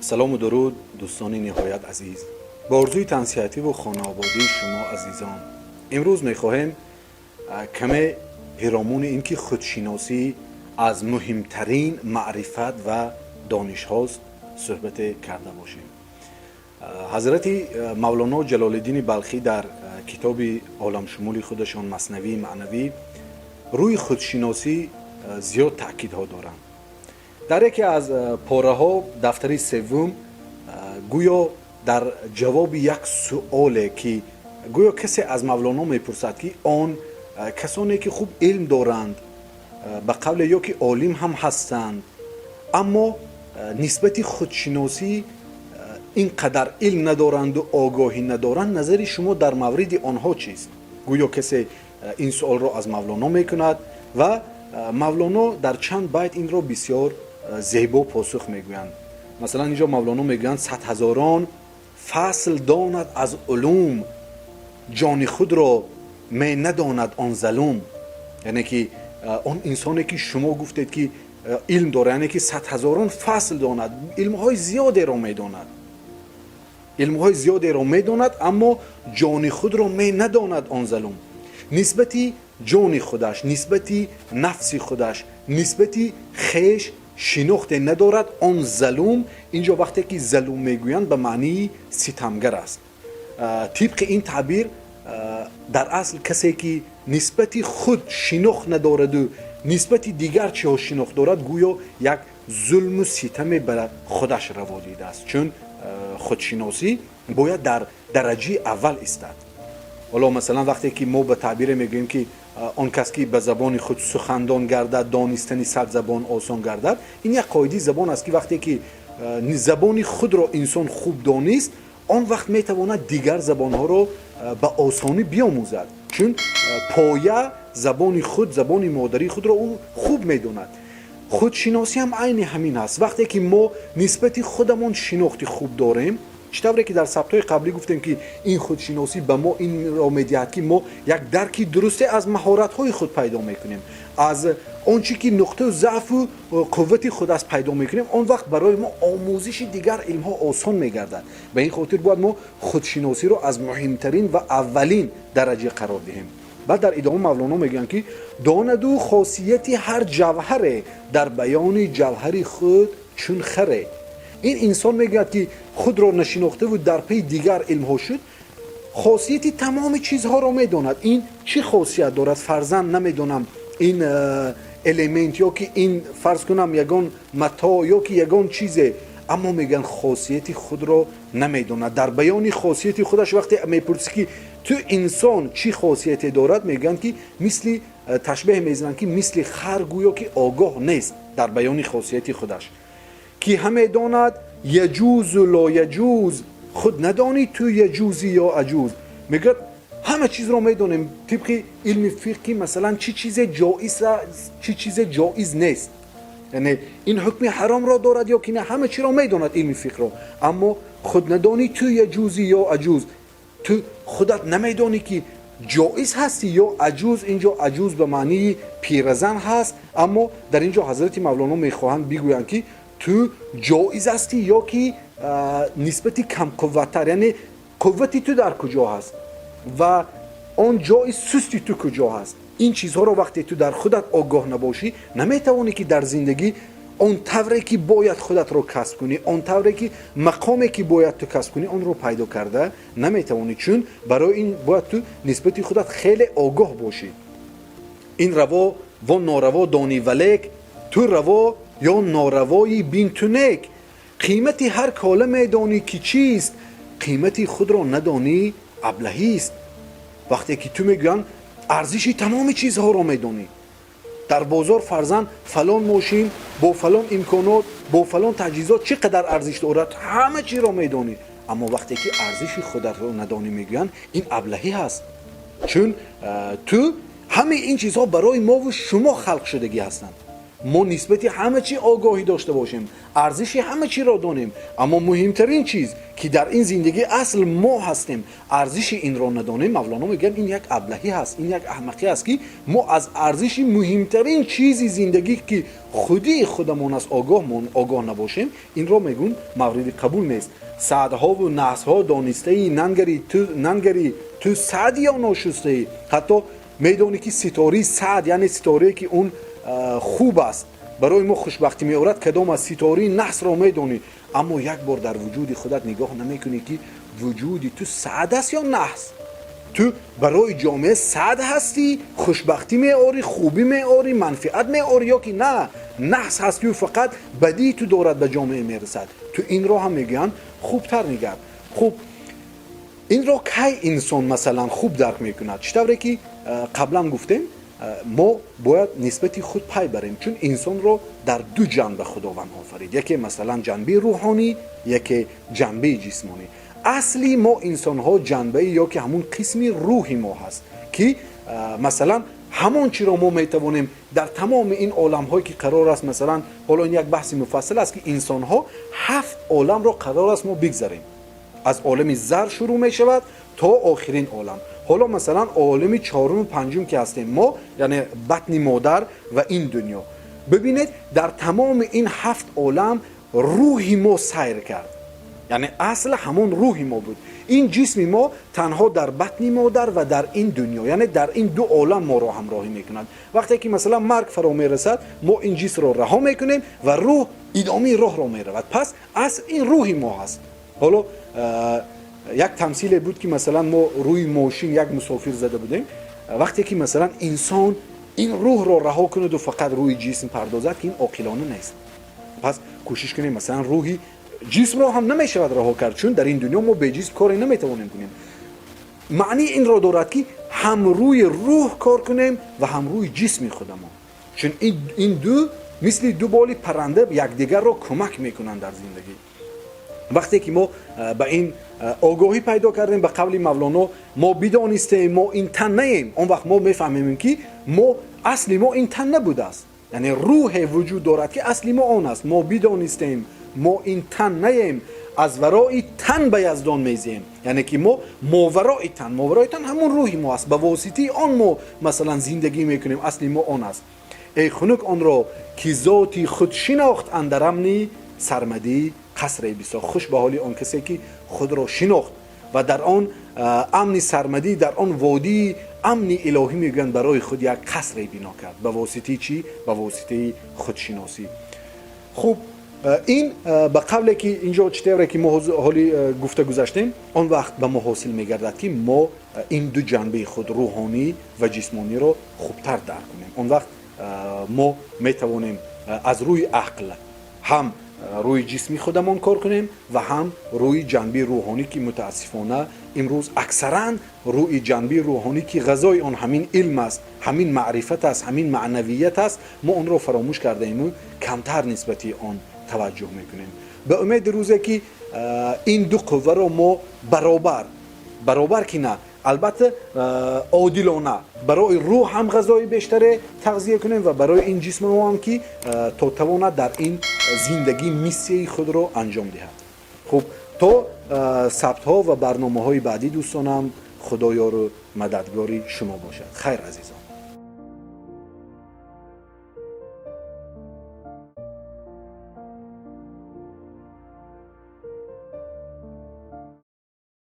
Салому дуруд, дӯстони ниҳоят азиз. Ба орзуи тансиҳативу хонаободии шумо азизон, имрӯз мехоҳем каме пиромуни ин ки худшиносӣ аз муҳимтарин маърифат ва донишҳост, суҳбате карда бошем. Ҳазрати Мавлоно Ҷалолиддини Балхӣ дар китоби оламшумули худашон, Маснавии маънавӣ, рӯи худшиносӣ зиёд таъкидҳо доранд. Дар яке аз пораҳо, дафтари севум, гӯё дар ҷавоби як суоле, ки гӯё касе аз Мавлоно мепурсад, ки он касоне ки хуб илм доранд, ба қавле ё ки олим ҳам ҳастанд, аммо нисбати худшиносӣ ин қадар илм надоранду огоҳӣ надоранд, назари шумо дар мавриди онҳо чист? Гӯё касе ин суолро аз Мавлоно мекунад ва Мавлоно дар чанд байт инро бисёр зебо посух мегӯянд. Масалан, инҷо Мавлоно мегӯянд: «Садҳазорон фасл донад аз улум, ҷони худро менадонад он залум». Яъне ки он инсоне ки шумо гуфтед, ки илм дорад, яъне ки садҳазорон фасл донад, илмҳои зиёдеро медонад, илмҳои зиёдеро медонад, аммо ҷони худро менадонад он залум. Нисбати ҷони худаш, нисбати нафси худаш, нисбати хеш шинохте надорад он залум. Инҷо вақте ки залум мегӯянд, ба маънии ситамгар аст. Тибқи ин таъбир, дар асл касе ки нисбати худ шинохт надораду нисбати дигар чиҳо шинохт дорад, гӯё як зулму ситаме ба худаш раво дидааст, чун худшиносӣ бояд дар дараҷаи аввал истад. Ҳоло, масалан, вақте ки мо ба таъбире мегӯем, ки он кас ки ба забони худ сухандон гардад, донистани сад забон осон гардад, ин як қоидаи забон аст, ки вақте ки забони худро инсон хуб донист, он вақт метавонад дигар забонҳоро ба осонӣ биомӯзад, чун поя забони худ, забони модарии худро ӯ хуб медонад. Худшиносӣ ҳам айни ҳамин аст. Вақте ки мо нисбати худамон шинохти хуб дорем, чӣ тавре ки дар сабтҳои қаблӣ гуфтем, ки ин худшиносӣ ба мо инро медиҳад, ки мо як дарки дурусте аз маҳоратҳои худ пайдо мекунем, аз он чӣ ки нуқтаю заъфу қуввати худ аст пайдо мекунем, он вақт барои мо омӯзиши дигар илмҳо осон мегардад. Ба ин хотир бояд мо худшиносиро аз муҳимтарин ва аввалин дараҷа қарор диҳем. Баъд дар идома Мавлоно мегӯянд, ки донаду хосияти ҳар ҷавҳаре, дар баёни ҷавҳари худ чун харе. Ин инсон, мегӯяд, ки худро нашинохтаву дар паи дигар илмҳо шуд, хосияти тамоми чизҳоро медонад. Ин чӣ хосият дорад, фарзан, намедонам, ин элемент ё ки ин, фарз кунам, ягон матоъ ё ки ягон чизе, аммо, мегӯянд, хосияти худро намедонад. Дар баёни хосияти худаш вақте мепурсӣ, ки ту инсон чӣ хосияте дорад, мегӯянд, ки мисли ташбеҳ мезананд, ки мисли хар гӯё ки огоҳ нест дар баёни хосияти худаш, ки ҳаме донад яҷузу ло яҷуз, худ надонӣ ту яҷузӣ ё аҷуз. Мегӯяд, ҳама чизро медонем тибқи илми фиқҳ, ки масалан, чӣ чизе ҷоиз, чӣ чизе ҷоиз нест, яъне ин ҳукми ҳаромро дорад ё ки не, ҳама чиро медонад илми фиқҳро, аммо худ надонӣ ту яҷузӣ ё аҷуз. Ту худат намедонӣ, ки ҷоиз ҳастӣ ё аҷуз. Инҷо аҷуз ба маънии пиразан ҳаст, аммо дар ин ҷо ҳазрати Мавлоно мехоҳанд бигӯянд, ки ту ҷоиз ҳастӣ ё ки нисбати камқувваттар, яъне қуввати ту дар куҷо ҳаст ва он ҷои сусти ту куҷо ҳаст. Ин чизҳоро вақте ту дар худат огоҳ набошӣ, наметавонӣ, ки дар зиндагӣ он тавре ки бояд худатро касб кунӣ, он тавре ки мақоме ки бояд ту касб кунӣ, онро пайдо карда наметавонӣ, чун барои ин бояд ту нисбати худат хеле огоҳ бошӣ. Ин раво во нораво донӣ, валек ту раво ё норавои бин ту нек. Қимати ҳар кола медонӣ, ки чист, қимати худро надонӣ, аблаҳист. Вақте ки ту, мегӯянд, арзиши тамоми чизҳоро медонӣ, дар бозор, фарзан, фалон мошин бо фалон имконот, бо фалон таҷҳизот чӣ қадар арзиш дорад, ҳама чиро медонӣ, аммо вақте ки арзиши худатро надонӣ, мегӯянд, ин аблаҳӣ ҳаст, чун ту ҳамаи ин чизҳо барои мову шумо халқ шудагӣ ҳастанд. Мо нисбати ҳама чӣ огоҳӣ дошта бошем, арзиши ҳама чиро донем, аммо муҳимтарин чиз, ки дар ин зиндагӣ асл мо ҳастем, арзиши инро надонем. Мавлоно мегӯяд, ин як аблаҳӣ ҳаст, ин як аҳмақӣ аст, ки мо аз арзиши муҳимтарин чизи зиндагӣ, ки худии худамон аст, огоҳ набошем. Инро мегӯн, мавриди қабул нест. Саъдҳову наҳсҳо донистаи, нангари ту саъд ё ношустаӣ. Ҳатто медонӣ, ки ситораи саъд, яъне ситорае, ки он хуб аст, барои мо хушбахтӣ меорад, кадом аз ситораи наҳсро медонӣ, аммо як бор дар вуҷуди худат нигоҳ намекунӣ, ки вуҷуди ту саъд аст ё наҳс. Ту барои ҷомеа саъд ҳастӣ, хушбахтӣ меорӣ, хубӣ меорӣ, манфиат меорӣ, ё ки на, наҳс ҳастию фақат бадии ту дорад ба ҷомеа мерасад. Ту инро ҳам, мегӯянд, хубтар нигар. Хуб, инро кай инсон, масалан, хуб дарк мекунад? Чӣ тавре ки қаблан гуфтем, мо бояд нисбати худ пай барем, чун инсонро дар ду ҷанба Худованд офарид: яке, масалан, ҷанбаи рӯҳонӣ, яке ҷанбаи ҷисмонӣ. Асли мо инсонҳо ҷанбаи ё ки ҳамун қисми рӯҳи мо ҳаст, ки, масалан, ҳамон чиро мо метавонем дар тамоми ин оламҳое, ки қарор аст, масалан, ҳоло ин як баҳси муфассал аст, ки инсонҳо ҳафт оламро қарор аст мо бигзарем. Аз олами зар шурӯъ мешавад то охирин олам. Ҳоло, масалан, олами чоруму панҷум ки ҳастем мо, яъне батни модар ва ин дунё. Бибинед, дар тамоми ин ҳафт олам рӯҳи мо сайр кард, яъне асл ҳамон рӯҳи мо буд. Ин ҷисми мо танҳо дар батни модар ва дар ин дунё, яъне дар ин ду олам моро ҳамроҳӣ мекунад. Вақте ки, масалан, марг фаро мерасад, мо ин ҷисмро раҳо мекунем ва рӯҳ идомаи роҳро меравад. Пас асл ин рӯҳи мо ҳаст. Ҳоло як тамсиле буд, ки, масалан, мо рӯи мошин як мусофир зада будем. Вақте ки, масалан, инсон ин рӯҳро раҳо кунаду фақат рӯи ҷисм пардозад, ки ин оқилона нест. Пас кӯшиш кунем, масалан, рӯҳи ҷисмро ҳам намешавад раҳо кард, чун дар ин дунё мо беҷисм коре наметавонем кунем. Маънии инро дорад, ки ҳам рӯи рӯҳ кор кунем ва ҳам рӯи ҷисми худамон, чун ин ду мисли ду боли парранда якдигарро кӯмак мекунанд дар зиндагӣ. Вақте ки мо ба ин огоҳӣ пайдо кардем, ба қавли Мавлоно, мо бидонистем, мо ин тан наем, он вақт мо мефаҳмем, ки мо асли мо ин тан набудааст, яъне рӯҳе вуҷуд дорад, ки асли мо он аст. Мо бидонистем, мо ин тан наем, аз варои тан ба Яздон мезием. Яъне ки мо моварои тан, моварои тан ҳамон рӯҳи мо аст, ба воситаи он мо, масалан, зиндагӣ мекунем, асли мо он аст. Эй хунук онро, ки зоти худ шинохт, андар амни сармадӣ қасре бисохт. Хуш ба ҳоли он касе, ки худро шинохт ва дар он амни сармадӣ, дар он водии амни илоҳӣ, мегӯянд, барои худ як қасре бино кард. Ба воситаи чӣ? Ба воситаи худшиносӣ. Хуб, ин ба қавле ки инҷо, чӣ тавре ки мо ҳоли гуфта гузаштем, он вақт ба мо ҳосил мегардад, ки мо ин ду ҷанбаи худ, рӯҳонӣ ва ҷисмониро, хубтар дарк кунем. Он вақт мо метавонем аз рӯи ақл ҳам рӯи ҷисми худамон кор кунем ва ҳам рӯи ҷанби рӯҳонӣ, ки мутаассифона имрӯз аксаран рӯи ҷанби рӯҳонӣ, ки ғазои он ҳамин илм аст, ҳамин маърифат аст, ҳамин маънавият аст, мо онро фаромӯш кардаему камтар нисбати он таваҷҷӯҳ мекунем. Ба умеди рӯзе, ки ин ду қувваро мо баробар, баробар ки на, албатта, одилона барои рӯҳ ҳам ғазои бештаре тағзия кунем ва барои ин ҷисми мо ҳам, ки то тавонад дар ин зиндагӣ миссияи худро анҷом диҳад. Хуб, то сабтҳо ва барномаҳои баъдӣ, дӯстонам, Худоёру мададгори шумо бошад. Хайр, азизон.